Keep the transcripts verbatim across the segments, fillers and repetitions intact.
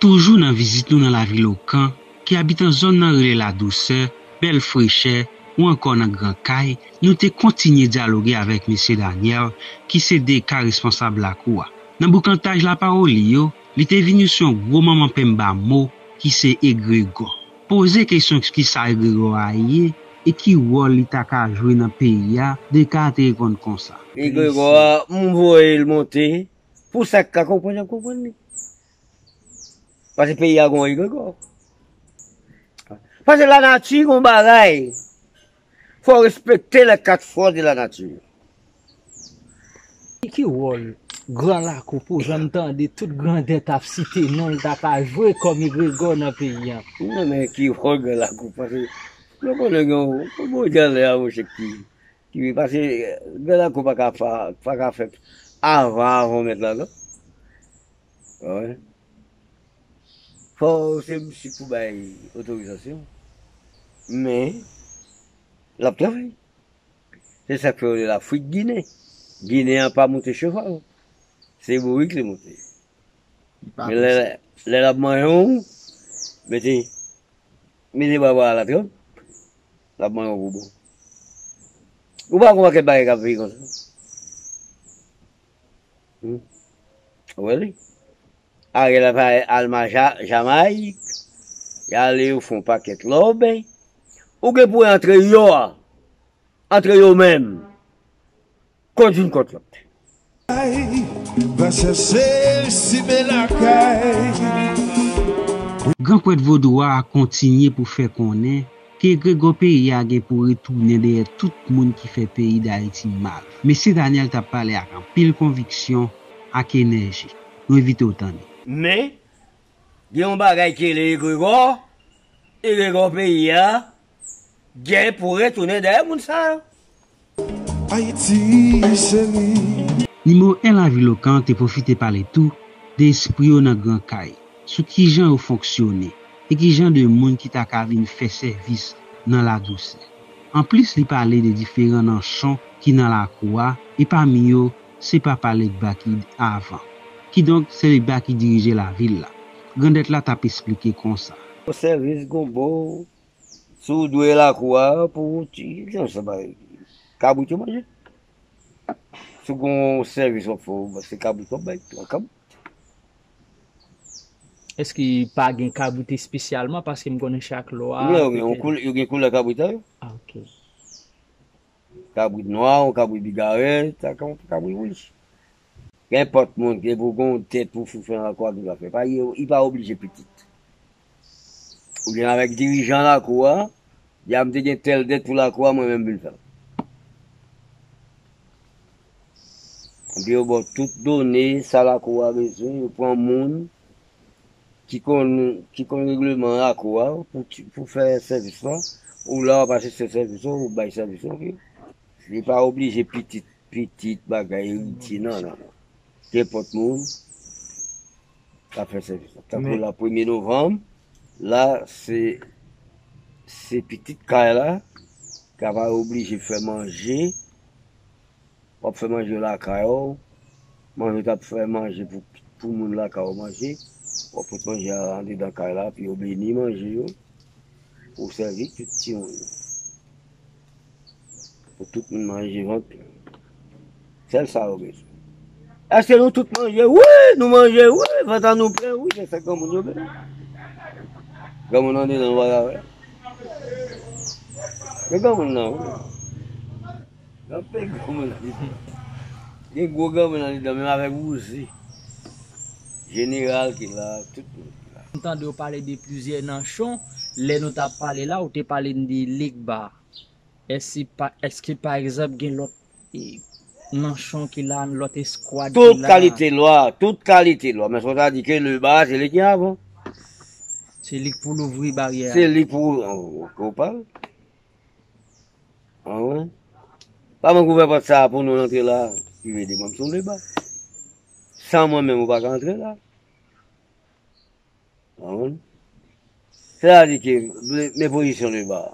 Toujou nan vizit nou nan lavil Okan, ke abitan zòn nan rele Ladousè, Bèl Frechè, ou ankò nan Gran Kay, nou te kontinye dyaloge avèk mesye Daniel, ki se de ka responsab lakou a. Nan boukantaj lapawòl li yo, li te vini sou yon gwo manman penmba mo, ki se egregò. Poze kesyon kisa egregò a ye, e ki wòl li ta ka jwe nan peyi a, de ka te reponn konsa. Egregò a, m voye l monte, pou sa k ka konprann, y ap konprann li. Paske peyi a gon egregò. Paske lanati gon bagay. Fò w respekte les quatre forces de la nature. Ki wòl Gran Lakou pou jan m tande tout grandèt ap site non l ta ka jwe kòm egregò nan peyi a? Non, men ki wòl Gran Lakou? Paske nou konnen gen yon bon jan lè a, monchè, ki, ki, paske Gran Lakou pa ka fa-, pa ka fèt avan, avan mèt la, non. Wi. Fò se misye pou bay otorizasyon. Men, l ap travay. Se sa k fè yo rele Lafrik Ginen. Ginen an pa monte cheval. Se bourik li monte. Men lè, lè l ap manje w, mete, mete baba a la tranp, l ap manje w pou bon. Ou pa konn pakèt bagay k ap veye konsa. Hmm. Ou wè li? Ariel ap al ma-, Jamayik, y ale yo fè yon pakèt lòbèy. Ou gen pou antre yo a, antre yo menm, kont youn kont lòt. Va chèche l simen lakay. Gran prèt vodou a kontinye pou fè konnen ke egregò peyi a gen pou retounen dèyè tout moun ki fè peyi Dayiti mal. Mesye Daniel t ap pale ak anpil konviksyon, ak enèji. Nou envite w tande. Men, gen yon bagay ki rele egregò, egregò peyi a, gen pou retounen dèyè moun sa yo. Ayiti cheri. Nimewo en Lavil Okan te pwofite pale tou de espri yo nan Gran Kay, sou kijan yo fonksyone, e kijan de moun ki ta ka vin fè sèvis nan Ladousè. Anplis, li pale de diferan nanchon ki nan lakou a, e pami yo, se papa Legba ki avan. Kidonk, se Legba ki dirije lavil la. Grandèt la t ap esplike konsa. Sèvis gonbo, si w dwe lakou a pou w ti, jan sa bay. Kabrit yo manje. Si w gen yon sèvis w ap fè, se kabrit w ap bay, kabrit. Èske pa gen kabrit espesyalman? Paske m konnen chak lwa. Non, yo gen yon petèt koul-, yo gen koulè kabrit la, yo. Ah, ok. Kabrit nwa, yon kabrit bigarèt, sa ka yon kabrit wouj. Nenpòt moun ki pou gen yon tèt pou fou fè nan lakou a, ki ka fè. Pa, li, li pa oblije pitit. Oubyen avèk dirijan lakou a, di a m te gen tèl dèt pou lakou a, mwen menm vin fè l. Epi yo ba w tout done, sa lakou a bezwen, yo pran moun ki konn, ki konn regleman lakou a pou ti, pou fè sèvis la, ou la w ap asiste sèvis la, ou bay sèvis la, ok? Li pa oblije pitit, pitit, bagay, eritye, non, non, non. Nenpòt moun ka fè sèvis la. Tankou la, premye novanm, la, se, se pitit kay la, ki ap oblije fè manje, w ap fè manje lakay ou, manje w t ap fè manje pou, pou moun lakay ou manje, w ap pot manje a andedan kay la, pou yo beni manje yo, pou w sèvi tout timoun yo. Pou tout moun manje vant yo. Sèl sa yo bezwen. Èske nou tout manje? Wi, nou manje, wi, vant an nou plen, wi, se sa granmoun yo bezwen. Granmoun andedan, nou pa ka wè. Men granmoun nan, wi. Anpil granmoun andedan. Gen gwo granmoun andedan, menm avèk wouze. Jeneral ki la, tout moun ki la. M tande w pale de plizyè nanchon. Lè nou t ap pale la, ou te pale n de Legba. Èske pa, èske pa egzanp gen lòt, e, nanchon ki la, lòt eskwad ki la? Tout kalite lwa, tout kalite lwa. Men sa w ta di ke Legba, se li ki avan. Se li k pou louvri baryè a. Se li k pou, o, o, o pal. An wi. Pa mwen k ouvè pòt sa a pou nou rantre la, ki vle di mwen m se yon Legba. San mwen menm, ou pa ka antre la. Konprann? Sètadi ke, men, men pozisyon Legba.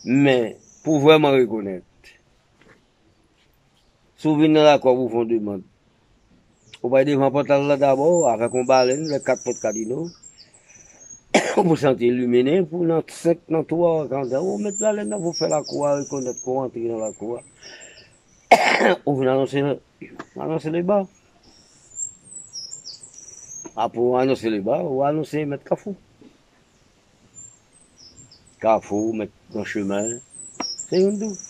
Men, pou vrèman rekonèt, si w vin nan lakou a pou w fè yon demann, ou pral devan pòtal la dabò, avèk yon balèn, lè kat pòt kadino, Ou pou santi ilimine, pou nan senk, nan twa, kan ou met lalèn nan pou fè lakou a rekonèt ke w antre nan lakou a. Ou vin anonse, anonse leba. Apre w anonse leba, ou anonse mèt kafou. Kafou, mèt nan chemen, se youn tou.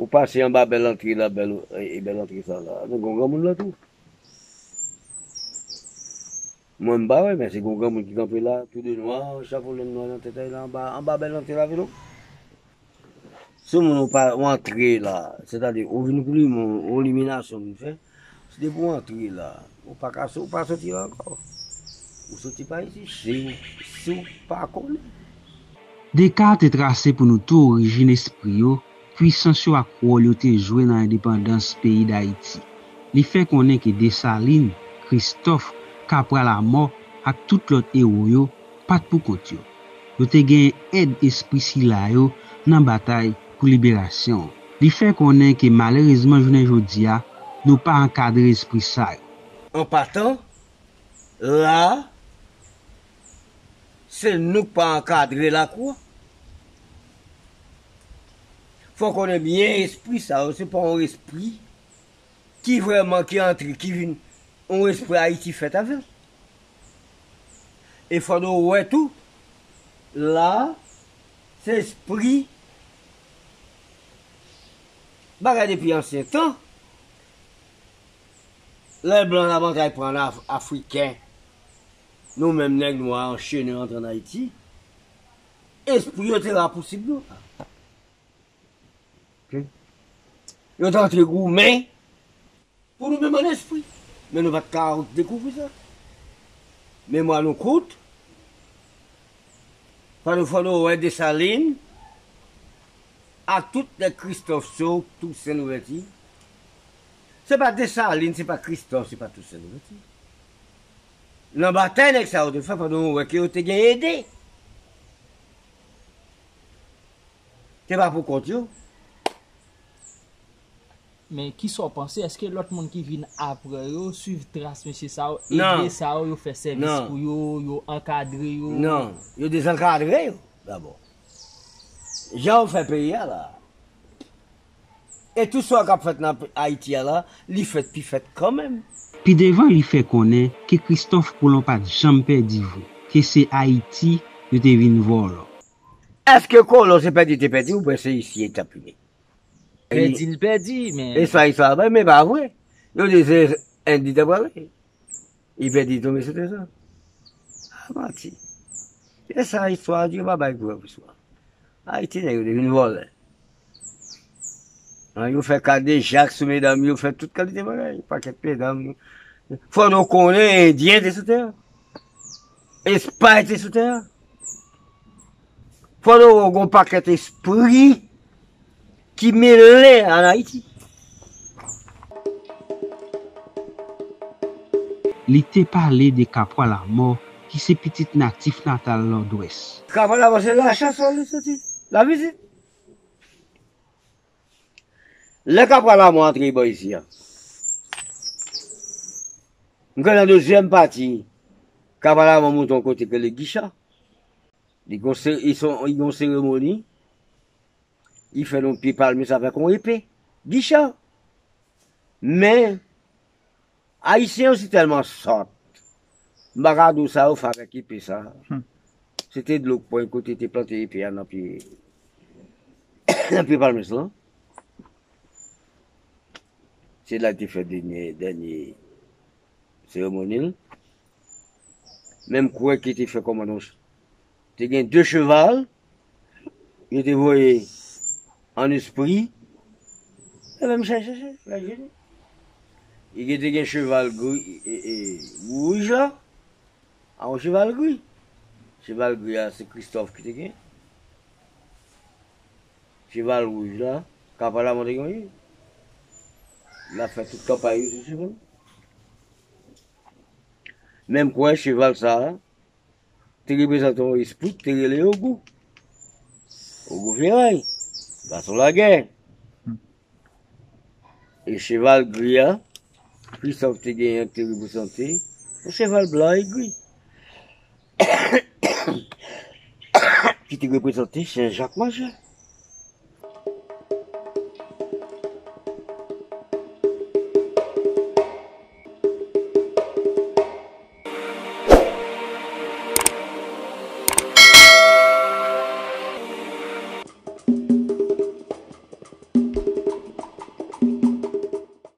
Ou pase anba bèl antre la, bèl, e, e bèl antre sa la. Nou gon granmoun la tou. Mwen m pa wè, men se gon granmoun ki kanpe la, tou de nwa, chapo lenn nwa nan tèt la, anba, anba bèl antre la vin ou. Sou moun ou pa, ou antre la, sètadi ou vin pou li, yon liminasyon vin fè. Se depi w antre la, ou pa ka, ou pa soti la ankò. Ou soti pa isi, si, si w pa konnen. Descartes te trase pou nou tou orijin espri yo, pwisans yo ak wòl yo te jwe nan endepandans peyi Dayiti. Li fè konnen ke Desalin, Kristòf, Kapra Lamò ak tout lòt ewo yo pa t pou kont yo. Yo te genyen èd espri sila yo nan batay pou liberasyon an. Li fè konnen ke malerezman jounen jodi a, nou pa ankadre espri sa yo. An patan, la, se nou k pa ankadre lakou a. Fò w konnen byen espri sa yo, se pa yon espri ki vrèman ki antre, ki vin yon espri Ayiti fèt avè l. E fò nou wè tou, la, se espri bagay depi ansyen tan. Lè blan la bantay pran Af-, Afriken, nou menm nèg nwa anchene antre ann Ayiti, espri yo te rapousib nou. Yo te antre goumen pou nou menm an espri. Men nou pa t ka dekouvri sa. Memwa nou kout. Fò nou, fò nou wè Desalin ak tout nèg Kristòf yo, Tousen Louvèti. Se pa Desalin, se pa Kristòf, se pa Tousen Louvèti. Nan batay nèg sa yo te fè, fò nou wè ke yo te gen ede. Te pa pou kont yo. Men kisa w panse? Èske lòt moun ki vin apre yo swiv tras mesye sa yo, ede sa yo, yo fè sèvis pou yo, yo ankadre yo? Non, yo dezankadre yo dabò. Jan yo fè peyi a la. E tout sa k ap fèt nan Ayiti a la, li fèt pi fèt kanmenm. Pi devan li fè konnen ke Kristòf Kolon pa t janm pèdi vre, ke se Ayiti yo te vin vòlò. Èske Kolon se pèdi te pèdi oubyen se isi li t ap vini? Pèdi l pèdi, men. E sa istwa bay, men pa vre. Yo di se End li t ap prale. Li pèdi tonbe sou tè sa. A manti. E sa istwa di yo pa bay prèv istwa. Ayiti nèg yo te vin vòlè. An, yo fè kadejak sou medam yo, fè tout kalite bagay, pakèt medam. Fò nou konnen Endyen te sou tè a. Espay te sou tè a. Fò nou wè gon pakèt espri ki mele ann Ayiti. Li te pale de Kapwa Lamò, ki se pitit natif natal Nòdwès. Kapwa Lamò se Lachas li soti, Lavizit. Lè Kapwa Lamò antre bò isi a, m kwè nan dezyèm pati, Kapwa Lamò monte yon kote ki rele Gicha. Li gon se-, li son, li gon seremoni, li fè nan pye palmis avèk yon epe. Gicha. Men, Ayisyen yo si tèlman sòt. M pa ka di w sa yo fè avèk epe sa. Hmm. Se te dlo k pran kote te plante epe a nan pye, nan pye palmis lan. Se la te fè dènye, dènye seremoni l. Men m kwè ke te fè kòmandan, te gen de cheval, yo te voye an espri. Ebyen, m chèche, chèche, chèche. Li te gen cheval gri, e, e, wouj la, a yon cheval gri. Cheval gri a, se Kristòf ki te gen. Cheval wouj la, Kapwa Lamò te gen. L ap fè tout kanpay yo sou cheval. Men m kwè cheval sa a, te reprezante yon espri ki te rele Ogou. Ogou Feray, gason lagè. E cheval gri a, Kristòf te genyen te reprezante yon cheval blan e gri. ki te reprezante Sen Jak, monchè.